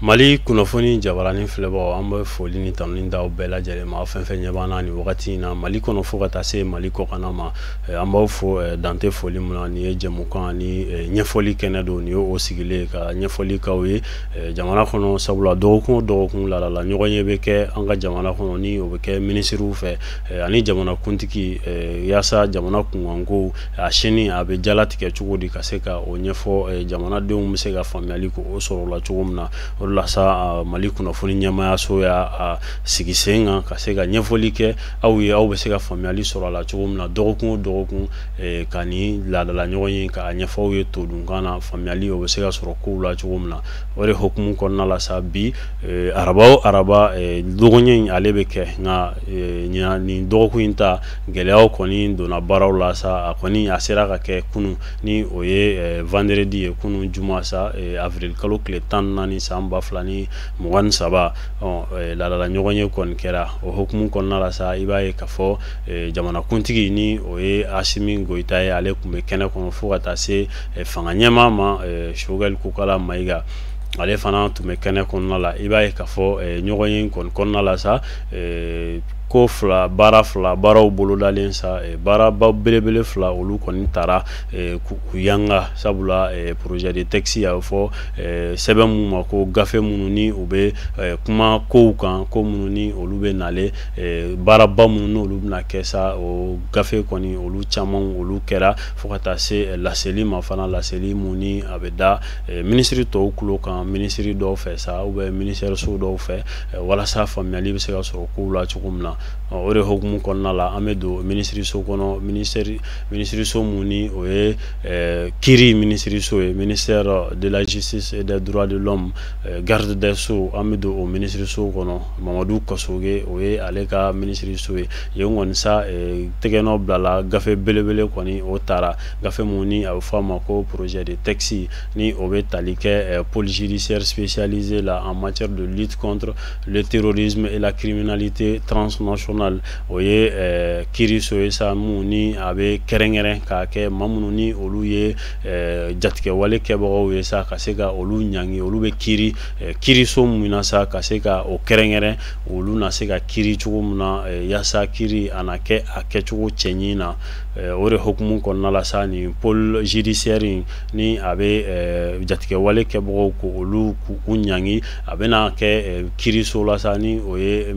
Mali kunnafoni jabaranin filɛbagaw, an bɛ foli ni tanuni d'aw bɛɛ lajɛlen ma. Aw fɛn fɛn ɲɛ b'an na nin wagati in na Mali kɔnɔ fo ka taa se Mali kɔkanna ma, an b'aw fo dante foli min na. Nin ye jɛmukan ni ɲɛfɔli kɛnɛ don, nin ye o sigilen ka ɲɛfɔli k'aw ye jamana kɔnɔ, sabula dɔgɔkun o dɔgɔkun laadala ɲɔgɔn ye bɛ kɛ an ka jamana kɔnɔ, ni o bɛ kɛ minisiriw fɛ ani jamanakuntigi, yaasa jamana kunkanko a sini a bɛ jalatigɛ cogo di, ka se ka o ɲɛfɔ jamanadenw bɛ se ka faamuyali k'o sɔrɔ o la cogo min na. O de la sa, Mali kunnafoni ɲɛmaayaso y'a sigi sen kan ka se ka ɲɛfɔli kɛ aw ye, aw bɛ se ka faamuyali sɔrɔ a la cogo min na dɔgɔkun o dɔgɔkun, ka nin laadala ɲɔgɔn ye k'a ɲɛfɔ aw ye todunkan na, faamuyali o bɛ se ka sɔrɔ kow la cogo min na. O de hukumu kɔnɔna la sa, bi araba o araba dɔgɔɲɛ in ale bɛ kɛ, nka ɲinan nin dɔgɔkun in ta gɛlɛyaw kɔni donna baaraw la sa. A kɔni a sera ka kɛ kunun, ni o ye vendredi ye, kunun juma sa, avril kalo tile 14 san 2023, laadala ɲɔgɔn ye kɔni kɛra. O hukumu kɔnɔna la sa, i b'a ye k'a fɔ jamanakuntigi, ni o ye Asimi Goyita ye, ale tun bɛ kɛnɛ kɔnɔ, fo ka taa se fanga ɲɛmaa ma, Choguel Kokala Mayiga, ale fana tun bɛ kɛnɛ kɔnɔna la. I b'a ye k'a fɔ ɲɔgɔn ye kɔni kɔnɔna la sa, ko fila, baara fila, baaraw bolodalen sa, baaraba belebele fila olu kɔni taara k'u yanga, sabula projet de texte, a bɛ fɔ sɛbɛn mun ma ko gafe minnu ni u bɛ kuma kow kan, ko minnu ni olu bɛ nale, baaraba minnu n'olu bɛna kɛ sa, o gafe kɔni olu caman olu kɛra, fo ka taa se laseli ma fana, laseli mun ni a bɛ da minisiri tɔw tulo kan, minisiri dɔw fɛ sa, ou bien ministère so dɔw fɛ, walasa faamuyali bɛ se ka sɔrɔ kow la cogo min na. O de hukumu kɔnɔna la, an bɛ don minisiriso kɔnɔ, minisiriso mun ni o ye kiiri minisiriso ye, ministère de la Justice et des Droits de l'Homme, garde des Sceaux. An bɛ don o minisiriso kɔnɔ, Mamadu Kasoge, o ye ale ka minisiriso ye. Yen kɔni sa, tɛgɛnɔ bilala gafe belebele kɔni o taara, gafe mun ni a bɛ fɔ a ma ko projet de texte, ni o bɛ tali kɛ pôle judiciaire spécialisé la en matière de lutte contre le terrorisme et la criminalité transnationale. O ye kiiriso ye sa, mun ni a bɛ kɛrɛnkɛrɛn k'a kɛ maa minnu ni olu ye jatigɛwale kɛbagaw ye sa, ka se ka olu ɲangi, olu bɛ kiiri kiiriso mun na sa, ka se ka o kɛrɛnkɛrɛn, olu na se ka kiiri cogo min na, yaasa kiiri a na kɛ a kɛcogo cɛɲi na. O de hukumu kɔnɔna la sa, nin pôle judiciaire in ni a bɛ jatigɛwale kɛbagaw ko olu k'u ɲangi, a bɛna kɛ kiiriso la sa, ni o ye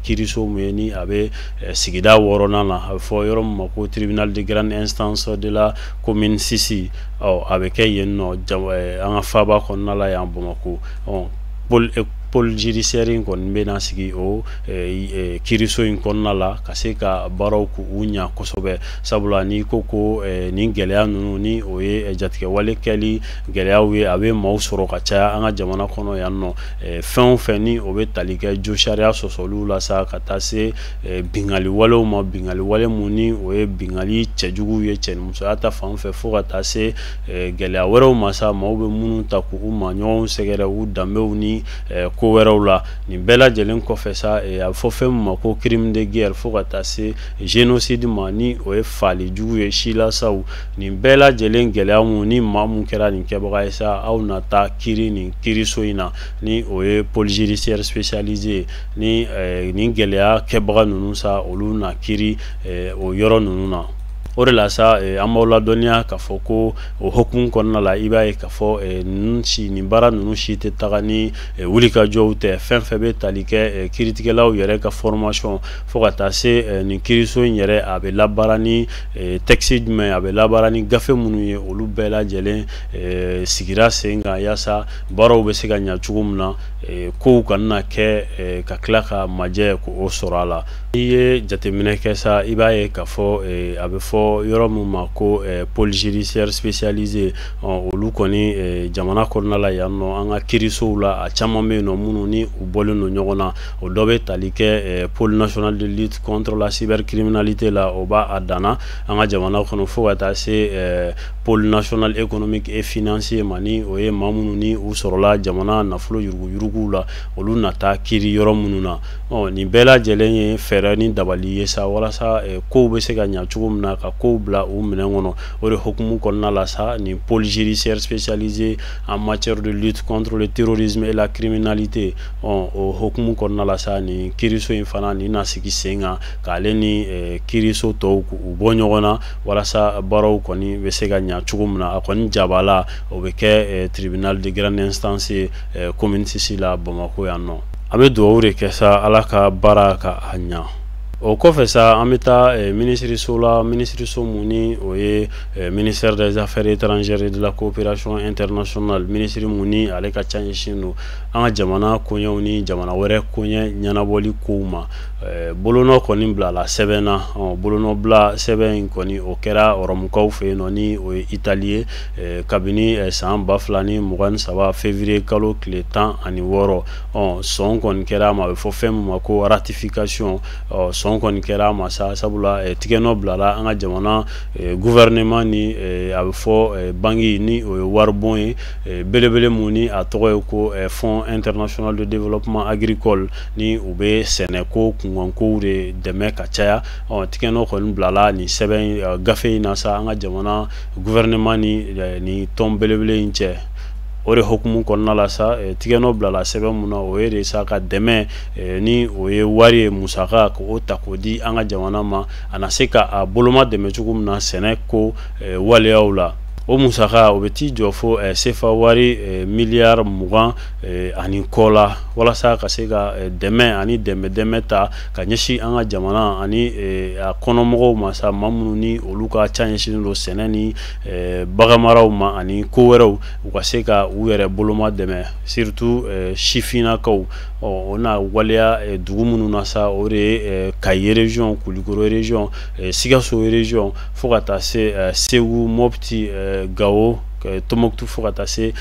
kiiriso mun ye ni a bɛ sigida wɔɔrɔnan na, a bɛ fɔ yɔrɔ min ma ko tribunal de grande instance de la commune 6. Ɔ, a bɛ kɛ yen nɔ, an ka faaba kɔnɔna la yan Bamakɔ. Ɔ, pôle judiciaire in kɔni bɛna sigi o kiiriso in kɔnɔna la ka se ka baaraw k'u ɲa kosɛbɛ, sabula n'i ko ko nin gɛlɛya ninnu, ni o ye jatigɛwale kɛli gɛlɛyaw ye, a bɛ maaw sɔrɔ ka caya an ka jamana kɔnɔ yan nɔ, fɛn o fɛn ni o bɛ tali kɛ jo sariya sɔsɔliw la sa, ka taa se bingali walew ma, bingali wale mun ni o ye bingali cɛjuguw ye cɛnimusoya ta fan fɛ, fo ka taa se gɛlɛya wɛrɛw ma sa, maaw bɛ minnu ta k'u ma ɲɔgɔn sɛgɛrɛ u danbew ni ko wɛrɛw la. Nin bɛɛ lajɛlen kɔfɛ sa, a bɛ fɔ fɛn min ma ko crime de guerre, fo ka taa se génocide ma, ni o ye faali jugu ye silasaw. Nin bɛɛ lajɛlen gɛlɛya mun ni maa mun kɛra nin kɛbaga ye sa, aw na taa kiiri nin kiiriso in na, ni o ye pôle judiciaire spécialisé, ni nin gɛlɛya kɛbaga ninnu sa, olu na kiiri o yɔrɔ ninnu na. O de la sa, an b'aw ladɔnniya k'a fɔ ko o hukumu kɔnɔna la, i b'a ye k'a fɔ ninnu si, nin baara ninnu si tɛ taga ni wulikajɔw tɛ. Fɛn fɛn bɛ tali kɛ kiiritigɛlaw yɛrɛ ka formation, fo ka taa se nin kiiriso in yɛrɛ, a bɛ labaara ni texte jumɛn, a bɛ labaara ni gafe minnu ye, olu bɛɛ lajɛlen sigira sen kan, yaasa baaraw bɛ se ka ɲa cogo min na, kow kana kɛ ka tila ka majɛ k'o sɔrɔ a la. N'i ye jateminɛ kɛ sa, i b'a ye k'a fɔ a bɛ fɔ yɔrɔ min ma ko pôle judiciaire spécialisé, olu kɔni jamana kɔnɔna la yan nɔ, an ka kiirisow la, a caman bɛ yen nɔ minnu ni u bɔlen don ɲɔgɔn na. O dɔ bɛ tali kɛ pôle national de lutte contre la cybercriminalité la, o b'a a danna an ka jamana kɔnɔ, fo ka taa se pôle national économique et financier ma, ni o ye maa minnu ni u sɔrɔla jamana nafolo yuruguyuruguw la, olu na taa kiiri yɔrɔ minnu na. Ɔ, nin bɛɛ lajɛlen ye fɛɛrɛw. fɛɛrɛ ni dabali ye sa walasa kow bɛ se ka ɲa cogo min na, ka kow bila u minɛn kɔnɔ. O de hukumu kɔnɔna la sa, nin pôle judiciaire spécialisé en matière de lutte contre le terrorisme et la criminalité, o hukumu kɔnɔna la sa, nin kiiriso in fana nin na sigi sen kan k'ale ni kiiriso tɔw k'u bɔ ɲɔgɔn na, walasa baaraw kɔni bɛ se ka ɲa cogo min na. A kɔni jabala, o bɛ kɛ tribunal de grande instance ye commune 6 la, Bamakɔ yan nɔ. An bɛ dugawu de kɛ sa, Ala ka baara ka a ɲa. O kɔfɛ sa, an bɛ taa minisiriso la, minisiriso mun ni o ye ministère des Affaires étrangères et de la Coopération internationale. Minisiri mun ni ale ka ca ɲɛsin don an ka jamana koɲɛw ni jamana wɛrɛ koɲɛ ɲɛnabɔli kow ma, bolonɔ kɔni bilala sɛbɛn na. Bolonɔ bila sɛbɛn in kɔni, o kɛra Ɔrɔmukaw fɛ yen nɔ, ni o ye Itali ye, kabini san 2023 février kalo tile 16. Sɔn kɔni kɛra a ma, a bɛ fɔ fɛn min ma ko ratification. Sɔn kɔni kɛra a ma sa, sabula tigɛnɔ bilala an ka jamana gouvernement ni a bɛ fɔ banque ni o ye waribon ye belebele mun ni a tɔgɔ ye ko Fonds international de développement agricole, ni u bɛ sɛnɛko kunkankow de dɛmɛ ka caya. Tigɛnɔ kɔni bilala nin sɛbɛn gafe in na sa, an ka jamana gouvernement ni nin tɔn belebele in cɛ. O de hukumu kɔnɔna la sa, tigɛnɔ bilala sɛbɛn mun na, o ye de sa ka dɛmɛ ni o ye wari ye, musaka, k'o ta k'o di an ka jamana ma, a na se ka a boloma dɛmɛ cogo min na sɛnɛ ko waleyaw la. O musaka, o bɛ t'i jɔ fo sefa wari miliyari 20 ani kɔ la, walasa ka se ka dɛmɛ ani dɛmɛ dɛmɛ ta ka ɲɛsin an ka jamana ani a kɔnɔmɔgɔw ma sa, maa minnu ni olu ka ca ɲɛsinnen don sɛnɛ ni baganmaraw ma ani ko wɛrɛw, u ka se ka u yɛrɛ boloma dɛmɛ, surtout sifinnakaw. O na waleya dugu minnu na sa, o de ye Kayi région, Kulukoro région, Sikaso région, fo ka taa se Segu, Mopti, Gawo, Tombouctou, fo ka taa se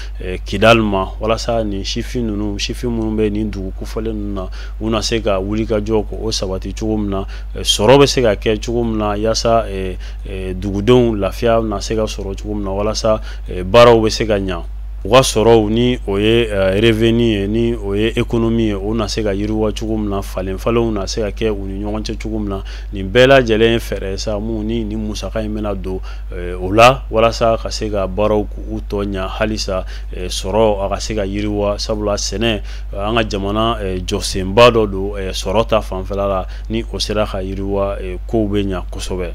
Kidali ma, walasa nin sifin ninnu, sifin minnu bɛ nin dugu kofɔlen ninnu na, u na se ka wuli ka jɔ k'o sabati cogo min na, sɔrɔ bɛ se ka kɛ cogo min na, yaasa dugudenw lafiya na se ka sɔrɔ cogo min na, walasa baaraw bɛ se ka ɲa, u ka sɔrɔw ni o ye revenu ye, ni o ye économie ye, o na se ka yiriwa cogo min na, falen falenw na se ka kɛ u ni ɲɔgɔn cɛ cogo min na. Nin bɛɛ lajɛlen ye fɛɛrɛ ye sa mun ni nin musaka in bɛna don o la, walasa ka se ka baaraw k'u tɔ ɲa halisa, sɔrɔ a ka se ka yiriwa, sabula sɛnɛ, an ka jamana jɔsenba dɔ don sɔrɔ ta fanfɛla la. Ni o sera ka yiriwa, kow bɛ ɲa kosɛbɛ.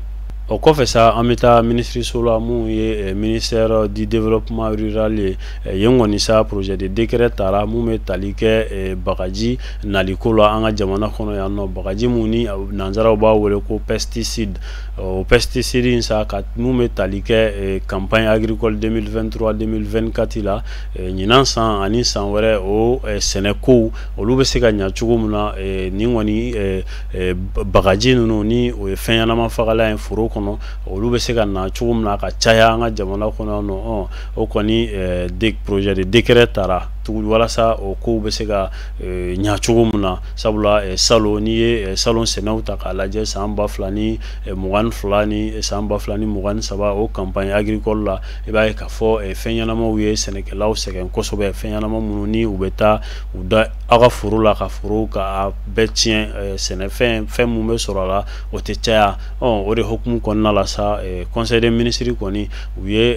O kɔfɛ sa, an bɛ taa minisiriso la mun ye ministère du Développement rural ye. Yen kɔni sa, projet de décret tara mun bɛ tali kɛ bagaji naliko la an ka jamana kɔnɔ yan nɔ, bagaji mun ni nanzaraw b'a wele ko pesticide. O pesticide in sa, ka mun bɛ tali kɛ campagne agricole 2023 2024 la, ɲinan san ani san wɛrɛ, o sɛnɛkow olu bɛ se ka ɲa cogo min na. Nin kɔni bagaji ninnu, ni o ye fɛn ɲɛnama fagalan ye foro kɔnɔ, olu bɛ se ka na cogo min na ka caya an ka jamana kɔnɔ yan nɔ. O kɔni projet de décret tara tugun walasa o kow bɛ se ka ɲa cogo min na, sabula salon, n'i ye salon sɛnɛw ta k'a lajɛ, san 2022 ni san 2023, o campagne agricole la, i b'a ye k'a fɔ fɛn ɲɛnamaw ye sɛnɛkɛlaw sɛgɛn kosɛbɛ, fɛn ɲɛnama minnu ni u bɛ taa u da aw ka foro la ka foro ka bɛɛ tiɲɛ, sɛnɛfɛn fɛn mun bɛ sɔrɔ a la, o tɛ caya. O de hukumu kɔnɔna la sa, conseil des ministres kɔni, u ye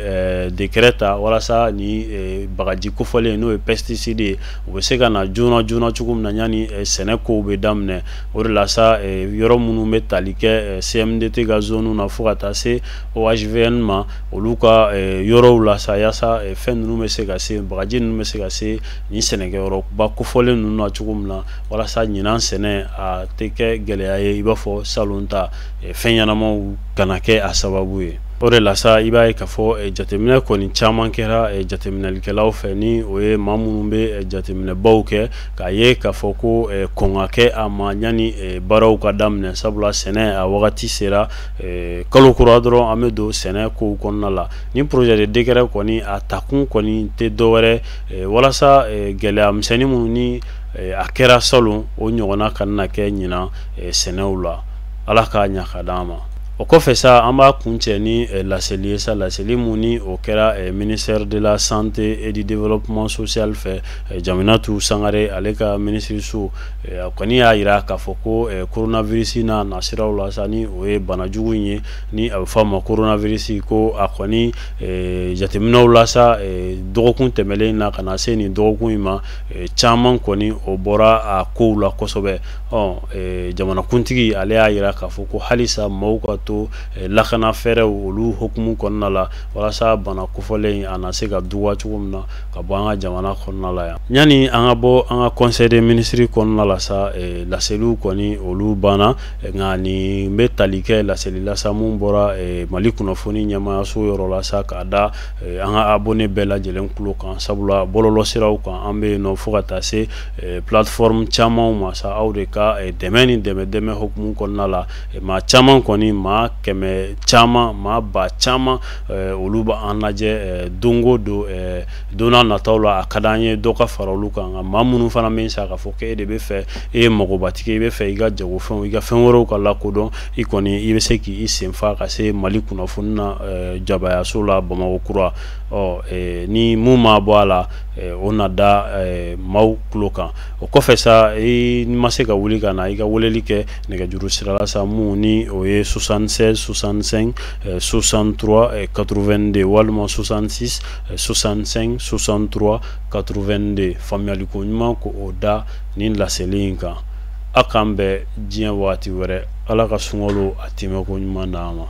décret ta walasa ni bagaji kofɔlen, n'o ye pesticide ye, u bɛ se ka na joona joona cogo min na yanni sɛnɛ kow bɛ daminɛ. O de la sa, yɔrɔ minnu bɛ tali kɛ CMDT ka zone na fo ka taa se OHVN ma, olu ka yɔrɔw la sa, yaasa fɛn ninnu bɛ se ka se, bagaji ninnu bɛ se ka se nin sɛnɛkɛyɔrɔba kofɔlen ninnu na cogo min na, walasa ɲinan sɛnɛ a tɛ kɛ gɛlɛya ye i b'a fɔ salon ta, fɛn ɲɛnamaw kana kɛ a sababu ye. O de la sa, i b'a ye k'a fɔ jateminɛ kɔni caman kɛra jateminɛlikɛlaw fɛ, ni o ye maa minnu bɛ jateminɛbaw kɛ, k'a ye k'a fɔ ko kɔn ka kɛ a ma yanni baaraw ka daminɛ, sabula sɛnɛ a wagati sera, kalo kura dɔrɔn an bɛ don sɛnɛ kow kɔnɔna la. Ni projet de décret kɔni, a takun kɔni tɛ dɔwɛrɛ walasa gɛlɛya misɛnnin minnu ni a kɛra salon, o ɲɔgɔnna kana na kɛ ɲinan sɛnɛw la. Ala k'a ɲa ka d'an ma. O O kɔfɛ sa, an b'a kuncɛ ni laseli ye sa, laseli mun ni o kɛra ministère de la Santé et du Développement social fɛ, Jaminatu Sangare ale ka minisiriso. A kɔni y'a jira k'a fɔ ko coronavirus n'a nasiraw la sa, ni o ye banajugu in ye ni a bɛ fɔ a ma coronavirus, ko a kɔni jateminɛw la sa, dɔgɔkun tɛmɛlen na ka na se nin dɔgɔkun in ma, caman kɔni o bɔra a kow la kosɛbɛ. Ɔ jamanakuntigi ale y'a jira k'a fɔ ko halisa maaw ka to lakana fɛɛrɛw olu hukumu kɔnɔna la, walasa bana kofɔlen a na se ka duwa cogo min na ka bɔ an ka jamana kɔnɔna la yan. Yanni an ka bɔ an ka conseil des ministres kɔnɔna la sa, laseliw kɔni olu banna, nka nin bɛ tali kɛ laseli la sa mun bɔra Mali kunnafoni ɲɛmaayaso yɔrɔ la sa, k'a da an ka abonné bɛɛ lajɛlen tulo kan, sabula bɔlɔlɔsiraw kan an bɛ yen nɔ fo ka taa se plateforme camanw ma sa. Aw de ka dɛmɛ ni dɛmɛ hukumu kɔnɔna la, maa caman kɔni, maa kɛmɛ caman, maa ba caman, olu b'an lajɛ don o don. Don n'a nataw la, a ka d'an ye dɔ ka fara olu kan. Nka maa minnu fana bɛ sa k'a fɔ k'e de bɛ fɛ, e ye magobatigi, i bɛ fɛ i ka jagofɛnw, i ka fɛn wɛrɛw ka lakodɔn, i kɔni i bɛ se k'i senfa ka se Mali kunnafoni na jabayaso la Bamakɔ kura. Ɔ ni mun ma bɔ a la, o na da maaw tulo kan. O kɔfɛ sa, i ma se ka wuli ka na, i ka weleli kɛ nɛgɛjuru sira la sa, mun ni o ye 76 65 63 82 walima 66 65 63 82. Faamuyaliko ɲuman ko o da nin laseli in kan. A k'an bɛn diɲɛ waati wɛrɛ. Ala ka sunkalo a tɛmɛko ɲuman d'an ma.